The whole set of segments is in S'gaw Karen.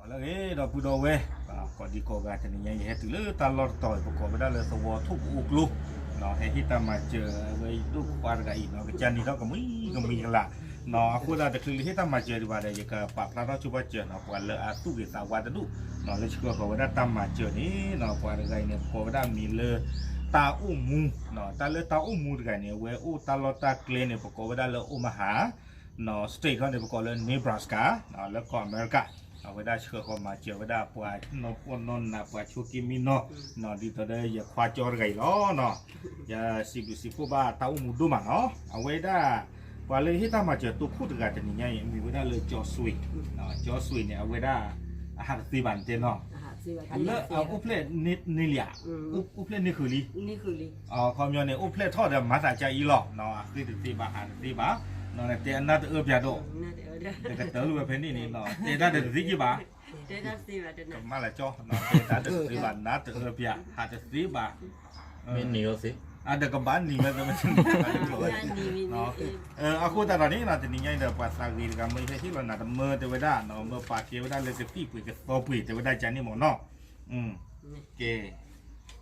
လၢအဂ့ၤ ဒီပုၢ်ဒီဝဲၢ် ကိးဒံကိးဂၤ တနံၤညါအံၤ ယဟဲတုၤလၢတၢ်လီၢ်တတီၤအံၤ ပကိးဝဲဒၣ်လၢသဝီထိၣ်ကအိၣ်ကျိ ဟဲဟ့ၣ်တၢ်မၤစၢၤဝဲဒိၣ်ခွါတဂၤအံၤနီၤ ကစၢ်နံၤထီၣ်ကမှံကမှံကလး အဃိသတးတချုးလၢဟ့ၣ်တၢ်မၤစၢၤဒံးဘၣ်ဒီး ယကပာ်ဖျါထီၣ်ဆိပာ်စၢၤနီၤ ပှၤလၢအသူၣ်ဂ့ၤသးဝါတဒူၣ်နီၤ လၢဆှၢဃီၤဝဲဒၣ်တၢ်မၤစၢၤန့ၣ်နီၤ ပှၤတဂၤအံၤန့ၣ် ပကိးဝဲဒၣ်မံၤလၢ တၢ်အိၣ်မူ တၢ်လၢတၢ်အိၣ်မူတဂၤန့ၣ် အဝဲအိၣ်တၢ်လီၢ်တၢ်ကျဲန့ၣ် ပကိးဝဲဒၣ်လၢ Omaha state ခီန့ၣ် ပကိးလၢ Nebraska လၢကီၢ်အမဲရကၤ အဝဲဒၣ်ဆှၢဃီၤမၤစၢၤဝဲဒၣ်ပှၤနီၢ်ပှီၢ်နီၢ်နး ပှၤဆိးက့မံနီၤ ဒ်သိးဒီးယခွါကၠီတဂၤအံၤလီၤနီၤ ယစံးဘျုးစံးဖှိၣ်ဘၣ်တၢ်အိၣ်မူဒိၣ်မးနီၤ အဝဲဒၣ် ပှၤလၢဟ့ၣ်တၢ်မၤစၢၤတိခိၣ်တဂၤတနံၤညါအံၤ မံၤဝဲဒၣ်လၢ ကၠီဆွ့ၤ ကၠီဆွ့ၤန့ၣ် အဝဲဒၣ် အဟးတသ့ဘၣ်နတဲနီၤ လၢအအိၣ်ဖျဲၣ်န့ၢ်လံဧါ အိၣ်ဖျဲၣ်န့ၢ်ဃုာ်လံ အခီပညီန့ၣ် အိၣ်ဖျဲၣ်ထီၣ်ဒီးမၤသးကါအံၤလီၤ အဃ့တသ့ဘၣ် ဟးတသ့ဘၣ် နတဲအနၢ်တအၢပၠးဒီး တကတၢၢ်လၢဝဲဖဲန့ၣ်န့ၣ် တဲတၢ်ဒီးတသ့က့ၤဘၣ် ကမၣ်လၢကၠီ တဲတၢ်ဒီးတသ့ဘၣ် နၢ်တအၢပၠး ဟးတသ့ဘၣ် မ့ၢ်နံၤအီၤသ့ အဒီးကဘၣ်နံၤဝဲ အဃိသတးဒီးန့ၣ် တနံၤညါအံၤဒီး ပှၤသးဂ့ၤတဂၤ မၢဟဲဟ့ၣ်လီၤနၤတမၢ တဲဝဲဒၣ် မၢပာ်ကဲဝဲဒၣ်လၢကသံၣ်ပှ့ၤကသီပှ့ၤ တဲဝဲဒၣ်ကန့ၣ်မ့ၢ်နီၤ ကဲ ဟ့ၣ်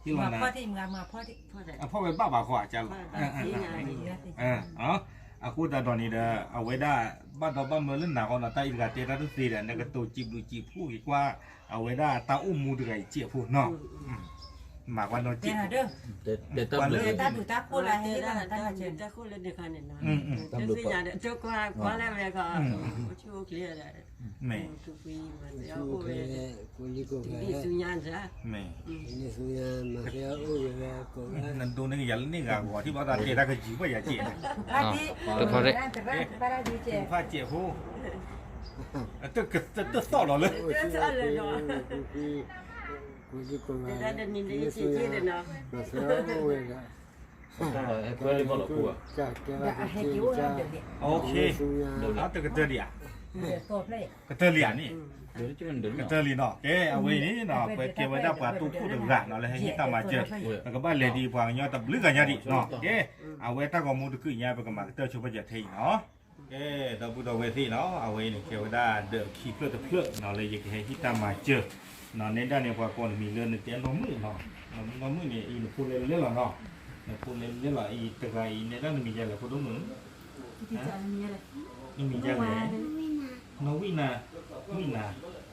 လီၤနၤ အဖီၣ်ဝဲဘၣ်ဘၣ်ဃီအကၢ်လီၤ အဃိသတးဒီးန့ၣ်ဒီး အဝဲဒၣ် ဘၣ်ဒီးဘၣ်မၢလၢနၤဃီနီၤ တၢ်အံၤတဂၤတဲတၢ်တသ့ဒီး နကတိၤစံးဘျုးစံးဖှိၣ်က့ၤကွၢ် အဝဲဒၣ်တၢ်အိၣ်မူတဂၤအံၤစဲးဖိနီၤ မၤကွၢ်နီၢ်က့ ပှၤလၢ တၢ်ဘျုးတၢ်ဖှိၣ်လၢဟဲဟ့ၣ်လီၤနၤတၢ်မၤစၢၤ တၢ်ဘျုးပှၤ ကွၢ်လၢဝဲခီ အိၣ်ဆူၣ်အိၣ်ချ့ဒီး မ့ၢ် အိၣ်ဝဲ အိၣ်ဝဲ နဒိးန့ၢ်ကယၤလၢန့ၢ်ဂၤဂီၤ ထံၣ်ဘၣ်တၢ်တဲတၢ်ကယံၤဘၣ်ယၤကဲး တဖၣ်စဲးဖိ တသီၣ်လီၤလၢ တကတၢၢ်လံဧါ ကတၢၢ်လံဧါန့ၣ် ကတၢၢ်လံနီၤ ကဲ အဝဲအံၤန့ၣ် ပကဲဝဲဒၣ်ပှၤတိခိၣ်တဂၤနီၤ လၢဟဲဟ့ၣ်တၢ်မၤစၢၤ ပကဘၣ်လဲၤဒံးပှၤကညီတဘျုးဂၤညါဒံးနီၤ ကဲ အဝဲတၢ်ဂီၤမူတကုာ်ညါ ပကမၤကတၢၢ်ဆိပာ်စၢၤထဲအံၤနီၤ ကဲ ဒီပုၢ်ဒီဝဲၢ်သ့ၣ်နီၤ အဝဲအံၤန့ၣ် ကဲဝဲဒၣ်ဒၢးခံဖျၢၣ်တဖျၢၣ်နီၤ လၢယကဟဲဟ့ၣ်တၢ်မၤစၢၤနီၤ နဲဒၣ်န့ၣ် ပှၤကိးနမံၤလၢနတဲနီၢ်မုၣ်နီၤ နီၢ်မုၣ်န့ၣ် အံၤနဖိလဲၤလဲၣ်လီၤနီၤ နဖိလဲၤလဲၣ်လီၤ အံၤတဂၤအံၤ နဲဒၣ်နမံၤယၤလဲၣ် ဖိဒိၣ်မုၣ် နမံၤယၤလဲၣ် နီၢ်ဝံၣ်နၤ ဝံၣ်နၤ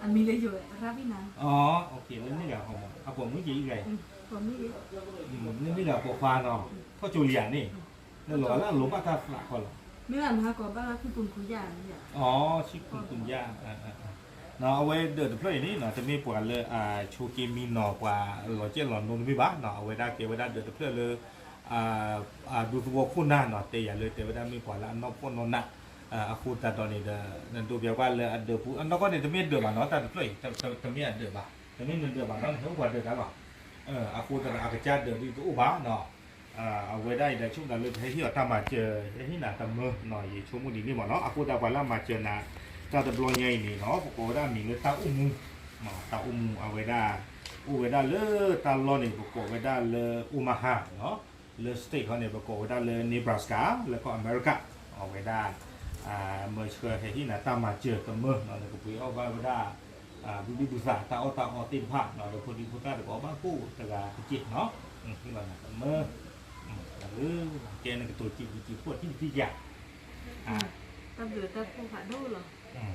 အမံၤလၢယိၤ ရၣ်ဝံၣ်နၤ အလၢန့ၣ်ဂၤဟီမး အပိာ်မုၣ်က့ၤအံၤဂၤအံၤ လၢန့ၣ်ဂၤပိာ်ခွါနီၤ ထီၣ်ကၠိလံဧါန့ၣ် လၢလီၤလၢအလိၤဘၣ်တၢ်သးခီလီၤ မ့ၢ်ဘၣ်မၤဟါကီးဘၣ်ဆူၣ်ကိၣ်ခူယၣ် ဆူၣ်ကိၣ်ခူယၣ် အဝဲဒၢးတဖျၢၣ်အံၤန့ၣ် တမ့ၢ်ပှၤလၢအဆိးက့မံနီၤ ပှၤလီၤကဲလီၤနိတမ့ၢ်ဘၣ် အဝဲဒၣ်ကဲဝဲဒၣ်ဒၢးတဖျၢၣ်လၢ အဒူသဝီခိၣ်နၢ်နီၤ တဲယၤလၢတဲဝဲဒၣ်မ့ၢ်ပှၤလၢအနီၢ်ဖှီၣ်နီၢ်နး အဃိသတးဒီးန့ၣ်ဒီး နဒိးပျးကွၢ်လၢအဒၢးပူၤ အနီၢ်ကီၢ်န့ၣ် တမ့ၢ်ဒၢးဘၣ်နီၤ တၢ်တဖျၢၣ်အံၤ တမ့ၢ်နဒၢးဘၣ်နီၤ နဟဲအိၣ်ပှၤဒၢးတၢ်လီၤ အဃိသတးဒီးအကစၢ်ဒၢးဒ်တအိၣ်ဘၣ်နီၤ အဝဲဒၣ်အံၤဒီးဆိကမိၣ်လၢပဟဲဟ့ၣ်အီၤတၢ်မၤစၢၤ ဟဲဟ့ၣ်နၤတမၢနီၤ ယဆိကမိၣ်ဒ်န့ၣ်မ့ၢ်နီၤ အဃိသတးပှၤလၢအမၤစၢၤနၤ တၢ်တဘျီညါအံၤန့ၣ်နီၤ ပကိးဝဲဒၣ်မံၤလၢတၢ်အိၣ်မူ တၢ်အိၣ်မူအဝဲဒၣ် အိၣ်ဝဲဒၣ်လၢတၢ်လီၢ်န့ၣ် ပကိးဝဲဒၣ်လၢ Omaha နီၤ လၢ state ခီန့ၣ် ပကိးဝဲဒၣ်လၢ Nebraska လၢကီၢ်အမဲရကၤ အဝဲဒၣ် မၢဆှၢဟဲဟ့ၣ်နၤတၢ်မၤစၢၤတမၢနီၤ နကပှ့ၤအီၣ်ဘၣ်ဝဲဒၣ် ဘုဒုၣ်ဘုသးတၢ်အီၣ်တၢ်အီသ့ၣ်တဖၣ်နီၤ ဒီးဖိဒံဖိသၣ်တကီးဘၣ်ကိၣ်တဂၤတက့ၢ်နီၤ ဟ့ၣ်လီၤနၤတမၢ ကဲနကတိၤစံးဘျုးစံးဖှိၣ်ထံၣ်တထံၣ်ယၤ တၢ်ဘျုးတၢ်ဖှိၣ်ဖးဒိၣ်လီၤ ဝဲဒၣ်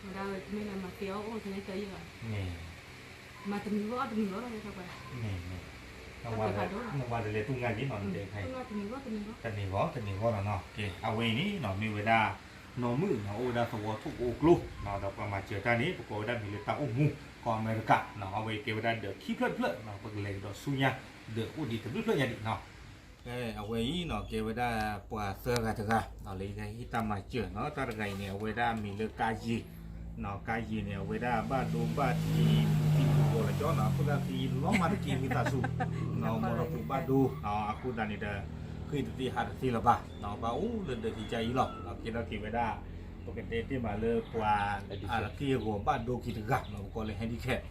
ဝဲတမ့ၢ်လၢမၤသ့အီၣ်အိၣ်တန့ၢ်တၢ်ယံာ်ဘၣ် မၤတနံၤဂီၢ်တနံၤဂီၢ်လီၤ တၢ်ပှၤ နဝၤတလဲၤတူၢ်ငါယံၤနီၤ နတဲခါအံၤ တနံၤဂီၢ်တနံၤဂီၢ် တနံၤဂီၢ်လီၤနီၤ ကဲ အဝဲအံၤန့ၣ်နီၤ မ့ၢ်ဝဲဒၣ် နီၢ်မုၣ်နီၤ အိၣ်ဝဲဒၣ်သဝီထိၣ်ကအိၣ်ကျိနီၤ ဒီးပှၤမၤစၢၤတၢ်န့ၣ် ပကိးဝဲဒၣ်မံၤလၢတၢ်အိၣ်မူ ကီၢ်အမဲရကၤနီၤ အဝဲကဲဝဲဒၣ်ဒၢးခံဖျၢၣ်တဖျၢၣ်နီၤ ပကလဲၤကဒီးဆူညါ ဒၢးအိၣ်ဒံးတဖျၢၣ်ဖျၢၣ်ညါဒံးနီၤ ကဲ အဝဲအံၤနီၤ ကဲဝဲဒၣ်ပှၤသၢဂၤတဂၤနီၤ လၢယကဟ့ၣ်တၢ်မၤစၢၤနီၤ တၢ်တဂၤအံၤန့ၣ် အဝဲဒၣ်အမံၤလၢကါယံၤနီၤ ကါယံၤန့ၣ် အဝဲဒၣ်ဘၣ်ဒိဘၣ်ထံး ပူၤသံပူၤဂီၤလီၤကၠီနီၤ အဃိသတးသံလီၤမးတက့ၢ်ဝံသးစူၤ နီၤ မ်နပူၤဘၣ်ဒိနီၤ အဃိသတးန့ၣ်ဒီး ဃ့ၢ်တသ့ဟးတသ့လၢၤဘၣ်နီၤ ဘၣ်အိၣ်လၢဒၢးခံကါအံၤလီၤ ကဲထီၣ်က့ၤဝဲဒၣ် ပကတဲတ့ၢ်မးလၢပှၤ အက့ၢ်အဂီၤဘၣ်ဒိခံတဂၤနီၤ ပကိးလၢ handicap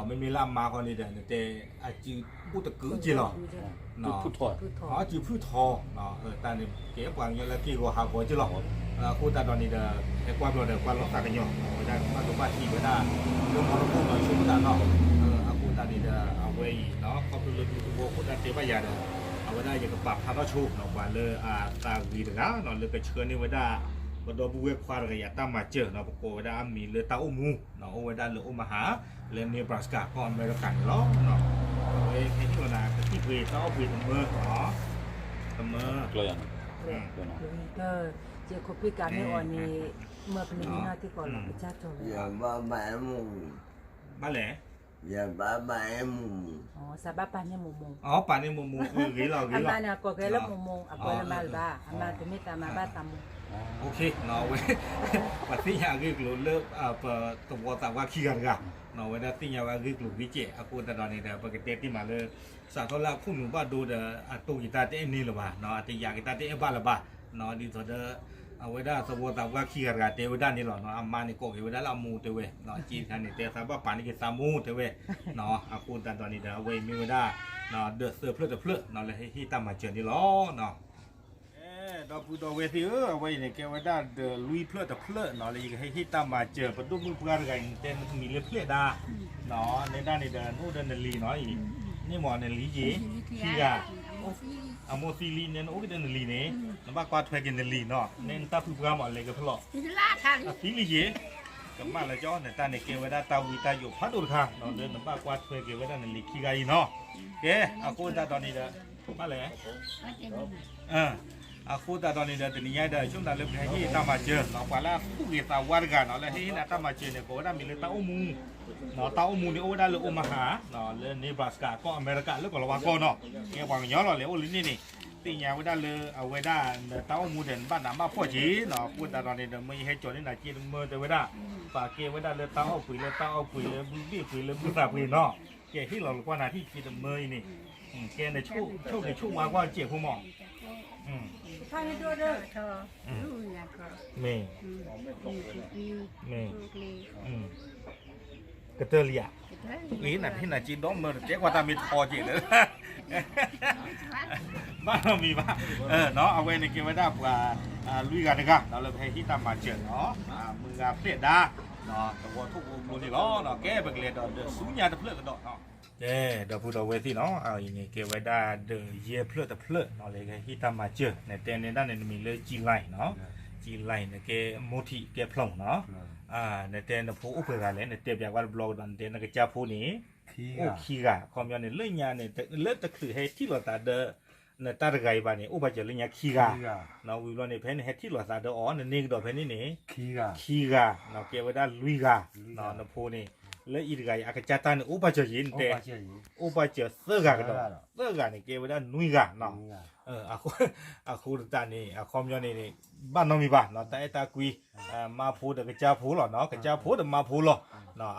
မ့မ့ၢ်လၢအမါဃီန့ၣ်ဒီး နတဲ အစုအိၣ်တကုာ်က့လီၤ, အစုဖုၣ်ထီ, တၢ်န့ၣ်ကဲပှၤကညီလၢက့ၢ်ဂီၤဟးဂီၤက့လီၤ. အဃိသတးဒီးန့ၣ်ဒီး ဟဲကွၢ်ဘျီဒီး ကွၢ်လီၤသးကညီၤ အဝဲဒၣ်ဘၣ်ဒိဘၣ်ထံးဝဲဒၣ် လၢမီလၢကိၣ်နီၤ ဆိကမိၣ်သးနီၤ. အဃိသတးန့ၣ်ဒီး အဝဲအံၤ ခီဖျိလၢဒူသဝီအဃိသတးတဲဘၣ်ယၤဒီး အဝဲဒၣ်ယကပာ်ဖျါထီၣ်ဆိ ပှၤလၢအသးဂ့ၤတဂၤနီၤ လၢကဆှၢန့ၢ်ဝဲဒၣ် ပဒီပုၢ်ဝဲၢ်ခွါတဂၤအံၤအတၢ်မၤစၢၤနီၤ, ပကိးဝဲဒၣ်အမံၤလၢတၢ်အိၣ်မူနီၤ, အိၣ်ဝဲဒၣ်လၢ Omaha လၢ Nebraska ကီၢ်အမဲရကၤန့ၣ်လီၤ. အဝဲဟဲဟ့ၣ်လီၤနၤ ကသံၣ်ပှ့ၤတၢ်အီၣ်ပှ့ၤတမၢ, တမၢ, ယခိၣ်ဖံးကးမ့ၢ်အီၤန့ၣ် မၢပနံၤမံနီၢ်သံကွၢ်လီၤ ကစၢ်ကၠီဝဲ ဘၣ်လဲၣ်, ယဘၣ်ဘၣ်အဲၣ်မူးမူး, စးဘၣ်ပာ်န့ၢ်မူးမူး, ပာ်န့ၢ်မူးမူး, ဂ့ၤလီၤဂ့ၤလီၤ, အမါန့ၣ် အကိးကဲလၢမူးမူး အပှဲၤလၢမါလၢၤဘၣ်, အမါတမ့ၢ်တၢ်မၤဘၣ်သးမူး, ဝဲ ပှၤသ့ၣ်ညါအဂ့ၢ်အကျိၤလၢ ပသဝီသးပှၢ်ခံဂၤတဂၤ, ဝဲဒၣ်သ့ၣ်ညါဝဲအဂ့ၢ်အကျိၤဂ့ၤကဲး, အဃိသတးဒီးန့ၣ်ဒီး ပကတဲတ့ၢ်မးလၢ စးထီၣ်လၢအခိၣ်နူာ်ဘၣ်ဒိဒီး အတိၢ်က့ၤတၢ်တအဲၣ်န့ၢ်လၢၤဘၣ်, အတယာ်က့ၤတၢ်တအဲၣ်ဘၣ်လၢၤဘၣ်, ဒ်သိးဒီး အဝဲဒၣ်သဝီသးပှၢ်ခံဂၤတဂၤတဲဝဲဒၣ်န့ၣ်လီၤ, အမါန့ၣ်ကိးက့ၤဝဲဒၣ်လၢအမိၢ်တဲဝဲ, က့တခါန့ၣ် တဲသးဘၣ်ပာ်န့ၢ်က့ၤသးမိၢ်တဲဝဲ, အဃိသတးဒီးန့ၣ်ဒီး အဝဲအံၤမ့ၢ်ဝဲဒၣ် ဒၢးသၢဖျၢၣ်တဖျၢၣ် လၢဟဲဟ့ၣ်တၢ်မၤစၢၤန့ၣ်လီၤ. ဒီပုၢ်ဒီဝဲၢ်သ့ၣ်ဧၢ, အဝဲအံၤန့ၣ် ကဲဝဲဒၣ်ဒၢးလွံၢ်ဖျၢၣ်တဖျၢၣ်နီၤ လၢယကဟဲဟ့ၣ်တၢ်မၤစၢၤ ပဒိၣ်မုၣ်ပှၢ်တဂၤအံၤန့ၣ် တဲနမံၤလၢဖျဲၣ်ဒါ, နဲဒၣ်န့ၣ်ဒီး နအိၣ်ဒီးနလံၤနီၤအံၤ, န့ၢ်မးနလံၤယ့ၢ်, ခံဂၤ, အမိၢ်သံလံ နဲနအိၣ်က့ၤဒီးနလံၤန့ၣ်, နဘၣ်ကွၢ်ထွဲက့ၤနလံၤနီၤ, နဲနတၢ်ဖုပှၢ်မးလဲၤကဖျီၣ်, အသံလံယ့ၢ်, ကမၣ်လၢကၠီ နတၢ်န့ၣ်ကဲဝဲဒၣ်တၢ်ဝံတၢ်ယိးဖးဒိၣ်တခါနီၤ လၢနဘၣ်ကွၢ်ထွဲက့ၤဝဲဒၣ်နလံၤခံဂၤအံၤနီၤ, ကဲ အဃိသတးဒီးန့ၣ်ဒီး ဘၣ်လဲၣ် အဃိသတးဒီးန့ၣ်ဒီး တနံၤညါဒီး ဆိကမိၣ်လၢပဟဲဟ့ၣ်တၢ်မၤစၢၤနီၤ ပှၤလၢအသူၣ်ဂ့ၤသးဝါတဂၤနီၤ လၢဟ့ၣ်နၤတၢ်မၤစၢၤန့ၣ် ကိးဝဲဒၣ်မံၤလၢတၢ်အိၣ်မူ, တၢ်အိၣ်မူန့ၣ်အိၣ်ဝဲဒၣ်လၢ Omaha လၢ Nebraska ကီၢ်အမဲရကၤလၢကီၢ်လၤဝါကီၢ်နီၤ, ကဲပှၤကညီလီၤ လဲၤအိၣ်လၢန့ၣ်န့ၣ်, သ့ၣ်ညါဝဲဒၣ်လၢအဝဲဒၣ်နတၢ်အိၣ်မူဒီး နဘၣ်နးဘၣ်ဖှီၣ်က့ၤနီၤ အဃိသတးဒီးန့ၣ်ဒီး မ့ၢ်ယဟဲကၠီၤန့ၢ်နၤက့တမၢတဲဝဲဒၣ်, ပာ်ကဲဝဲဒၣ်လၢတၢ်အီၣ်ပှ့ၤလၢတၢ်အီၣ်ပှ့ၤလၢဘုဘ့ၣ်ပှ့ၤလၢဘုသးပှ့ၤနီၤ, ကဲဟ့ၣ်လီၤလၢကွၢ်နၤထံၣ်က့တမၢအံၤန့ၣ်, ကဲနဆိၣ်ဂ့ၤဆိၣ်ဝါကွၢ်စဲးဖိမး, မ့ၢ်, မ့ၢ်, ကတၢၢ်လံဧါ, အ့ နဟ့ၣ်နၤက့ဒီမၢတတဲကွၢ်တၢ်မ့ၢ်ထီက့ၤလၢ ဘၣ်နီတမံၤဘၣ်, အဝဲန့ၣ်ကဲဝဲဒၣ်ပှၤ လွံၢ်ဂၤတဂၤ ဒီးလၢပဟဲဟ့ၣ်တၢ်မၤစၢၤနီၤ, မုၢ်ဂၤဖျဲၣ်ဒါ, သဝီထိၣ်ဖိကျိန့ၣ်လီၤ, ကဲပကလဲၤဒီးဒီးဆူညါတဖျၢၣ်ကဒီးနီၤ, ကဲ ဒီပုၢ်ဒီဝဲၢ်သ့ၣ်နီၤ, အံၤန့ၣ်ကဲဝဲဒၣ်ဒီးယဲၢ်ဖျၢၣ်တဖျၢၣ်နီၤ လၢကဟဲဟ့ၣ်တၢ်မၤစၢၤ, နတဲန့ၢ်ဒၣ်န့ၣ် နမံၤလၢကၠံလါနီၤ, ကၠံလါန့ၣ်ကဲမိၢ်ထံးကဲဖျိးနီၤ, နတဲနဖိအိၣ်ပှဲၤဂၤလဲၣ် နတဲပျးကွၢ်တဘျီကဒီး နတဲနကစၢ်ဖိန့ၣ် အိၣ်ခံဂၤ, အခီပညီန့ၣ် လၢညါန့ၣ် လၢတချုးဟဲထံၣ်လိာ်သးဒီး နတၢ်တဂၤအံၤဘၣ်န့ၣ် အိၣ်ပာ်စၢၤလၢညါခံဂၤ, ဝံၤဘျီန့ၣ် ဖဲနဟဲထံၣ်လိာ်သးဒီးအီၤ နန့ၢ်ကဒီးဖဲန့ၣ်န့ၣ် ခံဂၤ, ကဲဝဲဒၣ်လွံၢ်ဂၤ, နဖိန့ၣ် လၢအံၤတဂၤအံၤ အကစၢ်တၢ်န့ၣ် အိၣ်ပာ်စၢၤယံၤ နတဲ, အိၣ်ပာ်စၢၤသၢဂၤကဒီး, သၢဂၤန့ၣ် ကဲဝဲဒၣ်နွံဂၤနီၤ, အဃိသတးန့ၣ် အခီပညီန့ၣ် ဘၣ်နီတမံၤဘၣ်နီၤ တၢ်အဲၣ်တၢ်ကွံ မါဖိဒီးကစၢ်ဖိလီၤနီၤ ကစၢ်ဖိဒီးမါဖိလီၤ,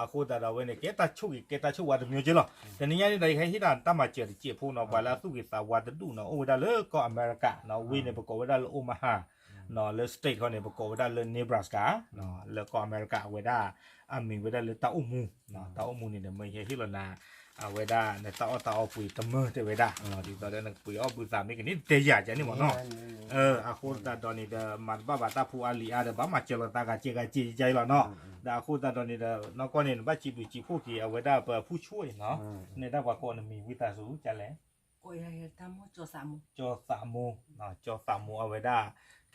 အဃိသတးဒီးအဝဲန့ၣ် ကဲတၢ်ဆိၣ်ဂ့ၤ ကဲတၢ်ဆိၣ်ဝါတမံၤက့လီၤ. တနံၤညါန့ၣ်ဒီး ယကဟဲဟ့ၣ်တၢ်မၤစၢၤတစဲးဖိနီၤ ပှၤလၢအသူၣ်ဂ့ၤသးဝါတဒူၣ်နီၤ အိၣ်ဝဲဒၣ်လၢကီၢ်အမဲရကၤနီၤ ဝ့ၢ်န့ၣ် ပကိးဝဲဒၣ်လၢ Omaha နီၤ လၢ state ခီန့ၣ် ပကိးဝဲဒၣ်လၢ Nebraska လၢကီၢ်အမဲရကၤ အဝဲဒၣ် အမံၤဝဲဒၣ်လၢတၢ်အိၣ်မူ, တၢ်အိၣ်မူန့ၣ်ဒီး မ့ၢ်ယဟဲဟ့ၣ်လီၤနၤ အဝဲဒၣ်နတၢ်အီၣ်တၢ်အီပှ့ၤတမၢတဲဝဲဒၣ်, ဒ်သိးဒီးနကပှ့ၤအီၣ်ဘုသးမ့ၢ်ကန့ၣ် တဲယၤကန့ၣ်မ့ၢ်နီၤ, အဃိသတးဒီးန့ၣ်ဒီး မၤတဘၣ်ဘၣ်တၢ်ဖိအါလံၤအါဒီး ဘၣ်မၤစၢၤလိာ်သးဂၤကဲဂၤကဲယါအံၤလီၤနီၤ, ဒီးအဃိသတးဒီးန့ၣ်ဒီး နီၢ်ကီၢ်န့ၣ် နဘၣ်စံးဘျုးစံးဖှိၣ်က့ၤအဝဲဒၣ်ပဖုဆိၣ်အံၤနီၤ, နဒၣ်ပှၤကိးနမံၤဝံသးစူၤ ကလဲၣ် ကၠီၤသးမိၢ်, ကၠီၤသးမိၢ်အဝဲဒၣ်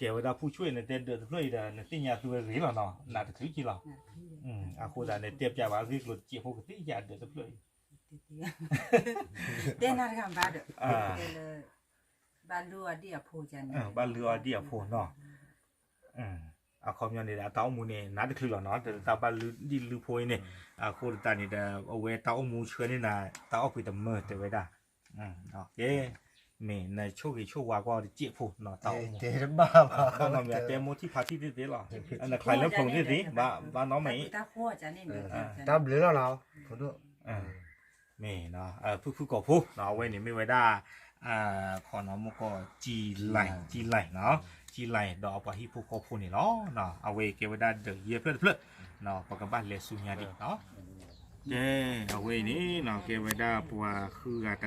ကဲဝဲဒၣ်ဖုဆိၣ်အံၤ နတဲဒၢးတဖျၢၣ်အံၤဒီး နသ့ၣ်ညါသုဝဲဂ့ၤလီၤနီၤ နးတချုးက့လီၤ, အဃိသတးန့ၣ် တဲပျးဘၣ်အဂ့ၢ်ကျိၤတစဲးဖိကသ့ၣ်ညါဒၢးတဖျၢၣ်အံၤ, တဲနၤတဂၤဘၣ်ဒီး ဘၣ်လုၢ်အီၤဒ်အဖိ, ဘၣ်လုၢ်အီၤဒ်အဖိနီၤ, အခီပညီန့ၣ်ဒီး အတၢ်အိၣ်မူန့ၣ် နးတချုးလီၤနီၤ တၢ်ဘၣ်လုၢ်ဒ်လုၢ်ဖိအံၤန့ၣ်, အဃိသတးန့ၣ်ဒီး အဝဲတၢ်အိၣ်မူဆှၢန့ၢ်နၤ တၢ်အီၣ်ပှ့ၤတမၢတဲဝဲဒၣ်, ကဲ မ့ၢ်နဆိၣ်ဂ့ၤဆိၣ်ဝါကွၢ်တစဲးဖိနီၤ တၢ်အိၣ်မူ, ဘၣ်နီတမံၤ တဲမိၢ်ထံၣ်ဖါထံၣ်သ့ၣ်သ့ၣ်လီၤ, နချဲးလၢဖျိးသ့ၣ်သ့ၣ် ဘၣ်နီတမံၤ, တၢ်ဘျုးလီၤနီၤ, မ့ၢ် ဖုၣ်ဖုၣ်ကိာ်ဖိနီၤ အဝဲန့ၣ်မ့ၢ်ဝဲဒၣ် ခီနီၤ မ့ၢ်ကီး ကၠံလါ, ကၠံလါနီၤ, ကၠံလါဒီးအပှၤဟံၣ်ဖိဃီဖိန့ၣ်လီၤ, အဝဲကဲဝဲဒၣ်ဒၢးယဲၢ်ဖျၢၣ်တဖျၢၣ်, ပကဘၣ်လဲၤဆူညါဒံးနီၤ ကဲ, အဝဲအံၤန့ၣ်နီၤ ကဲဝဲဒၣ်ပှၤဃုဂၤတဂၤ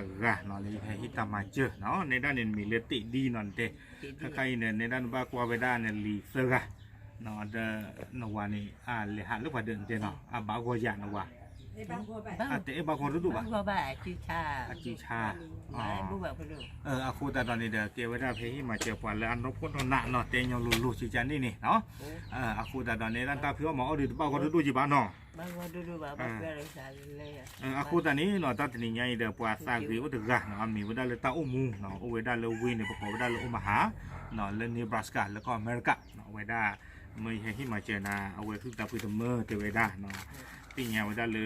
နီၤ လၢယဟဲဟ့ၣ်တၢ်မၤစၢၤနီၤ, နဲဒၣ်န့ၣ်မံၤလၢတ့ၢ်ဒံနီၤ နတဲ, ခဲခါအံၤန့ၣ် နဲဒၣ်နဘၣ်ကွၢ်ဝဲဒၣ်နလံၤသၢဂၤ, ဒီးနဝၤန့ၣ် အလဲၤဟးလၢပှၤဒၢးနတဲနီၤ အဘၣ်ဂီၢ်ယၤနဝၤ, အတအဲၣ်ဘၣ်ဂီၢ်ဒိၣ်ဒိၣ်ဘၣ်, အစုဆါ, အဃိသတးဒီးန့ၣ်ဒီး ကဲဝဲဒၣ်ဖဲဟ့ၣ်မၤစၢၤပှၤလၢအနီၢ်ဖှီၣ်နီၢ်နးနီၤ တဲညီလိၤလိၤစ့ၢ်ကီးန့ၣ်န့ၣ်နီၤ, အဃိသတးဒီးန့ၣ် တၢ်ဖံးအီၣ်မၤအီၣ်ဒီးတဘၣ်ဂီၢ်ဒိၣ်ဒိၣ်က့ၤဘၣ်နီၤ အဃိသတးန့ၣ်နီၤ တၢ်တနံၤညါအံၤဒီး ပှၤသးဂ့ၤအိၣ်တဂၤနီၤ အမံၤဝဲဒၣ်လၢတၢ်အိၣ်မူနီၤ အိၣ်ဝဲဒၣ်လၢဝ့ၢ်န့ၣ် ပကိးဝဲဒၣ်လၢ Omaha နီၤ လၢ Nebraska လၢကီၢ်အမဲရကၤနီၤ အဝဲဒၣ် မ့ၢ်ယဟဲဟ့ၣ်မၤစၢၤနၤ အဝဲဟုၣ်သးဖှံတမၢတဲဝဲဒၣ်နီၤ သ့ၣ်ညါဝဲဒၣ်လၢ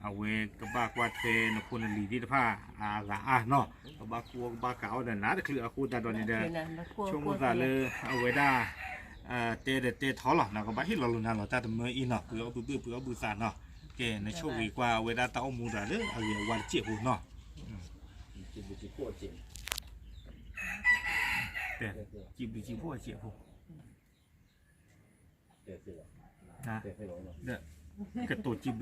အဝဲကဘၣ်ကွၢ်ထွဲနဖိနလံၤသ့ၣ်တဖၣ် အဂၤအါနီၤ ကဘၣ်ကူအီၣ်ကဘၣ်ကးအီၣ်ဒီးနၤတချုးအဃိသတးဒီးန့ၣ်ဒီး ဆိကမိၣ်သးလၢ အဝဲဒၣ် တဲဒီးတဲထီၣ်လီၤနီၤ ကဘၣ်ဟ့ၣ်လီၤလိာ်နၤလီၤ တၢ်တမၢအံၤနီၤ ပှ့ၤအီၣ်ဘုဘ့ၣ်ပှ့ၤအီၣ်ဘုသးနီၤ ကဲ နဆိၣ်ဂ့ၤကွၢ်အဝဲဒၣ်တၢ်အိၣ်မူဒီးလၢအဂ့ၤအဝါတစဲးဖိနီၤ စံးဘျုးစံးဖှိၣ်အစဲးဖိ ကတိၤစံးဘျု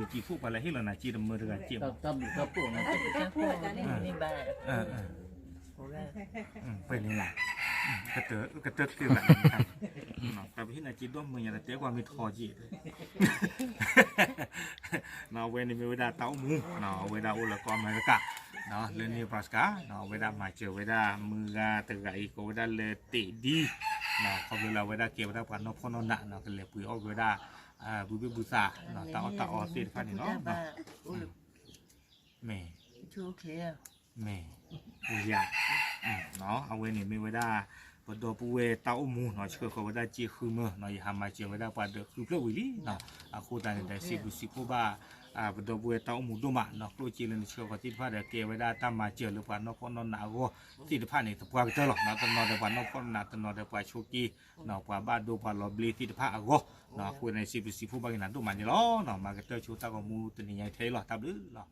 းစံးဖှိၣ်ပှၤလၢဟ့ၣ်လီၤနၤစ့တမၢတဂၤစဲးဖိ ပှဲၤန့ၣ်လီၤ ကတၢၢ်တၢၢ်လၢ တၢ်ပဟ့ၣ်နၤစ့ဒီမုၢ်ညါဒီး တဲကွၢ်မ့ၢ်ထီက့ၤ အဝဲန့ၣ်မ့ၢ်ဝဲဒၣ်တၢ်အိၣ်မူ အဝဲဒၣ်အိၣ်လၢကီၢ်အမဲရကၤ လၢ Nebraska အဝဲဒၣ်မၤစၢၤဝဲဒၣ်မုၢ်ဂၤတဂၤအံၤ ကိးဝဲဒၣ်လၢတ့ၢ်ဒံ ခီဖျိလၢအဝဲဒၣ်ကဲဝဲဒၣ်ပှၤနီၢ်ဖှီၣ်နီၢ်နးနီၤ ကလဲၤပှ့ၤအီၣ်က့ၤဝဲဒၣ် ဘုဘ့ၣ်ဘုသး တၢ်အီၣ်တၢ်အီသ့ၣ်တဖၣ်န့ၣ်လီၤ မ့ၢ် မ့ၢ် အိၣ်ယၤ အဝဲန့ၣ်မ့ၢ်ဝဲဒၣ် ပဒီပုၢ်ဝဲၢ်တၢ်အိၣ်မူနီၤ ဆှၢဃီၤဝဲဒၣ်စ့ဃုမၢနီၤ ယဟးမၤစၢၤဝဲဒၣ်ပှၤဒီးဃုဖျၢၣ်ဝံၤလံနီၤ အဃိသတးန့ၣ်ဒီး စံးဘျုးစံးဖှိၣ်ဘၣ် ပဒီပုၢ်ဝဲၢ်တၢ်အိၣ်မူဒိၣ်မးနီၤ ကျိၣ်စ့လၢနဆှၢဃီၤသ့ၣ်တဖၣ်ဒီး ကဲဝဲဒၣ်တၢ်မၤစၢၤလၢပှၤနီၢ်ဖှီၣ်နီၢ်နးအဂီၢ်သ့ၣ်တဖၣ်န့ၣ် သပှၢ်ကတၢၢ်လီၤ တနီၤဒီးပှၤနီၢ်ဖှီၣ်နီၢ်နး တနီၤဒီးပှၤဆိးက့ ပှၤဘၣ်ဒိပှၤလီၤဘျ့သ့ၣ်တဖၣ်အဂီၢ် အဃိန့ၣ် စံးဘျုးစံးဖှိၣ်ဘၣ်က့ၤနၤဒိၣ်မးန့ၣ်လီၤ မၤကတၢၢ်ဆိတၢ်ဂီၤမူတနံၤညါအံၤထဲအံၤလီၤ တၢ်ဘျုးလီၤ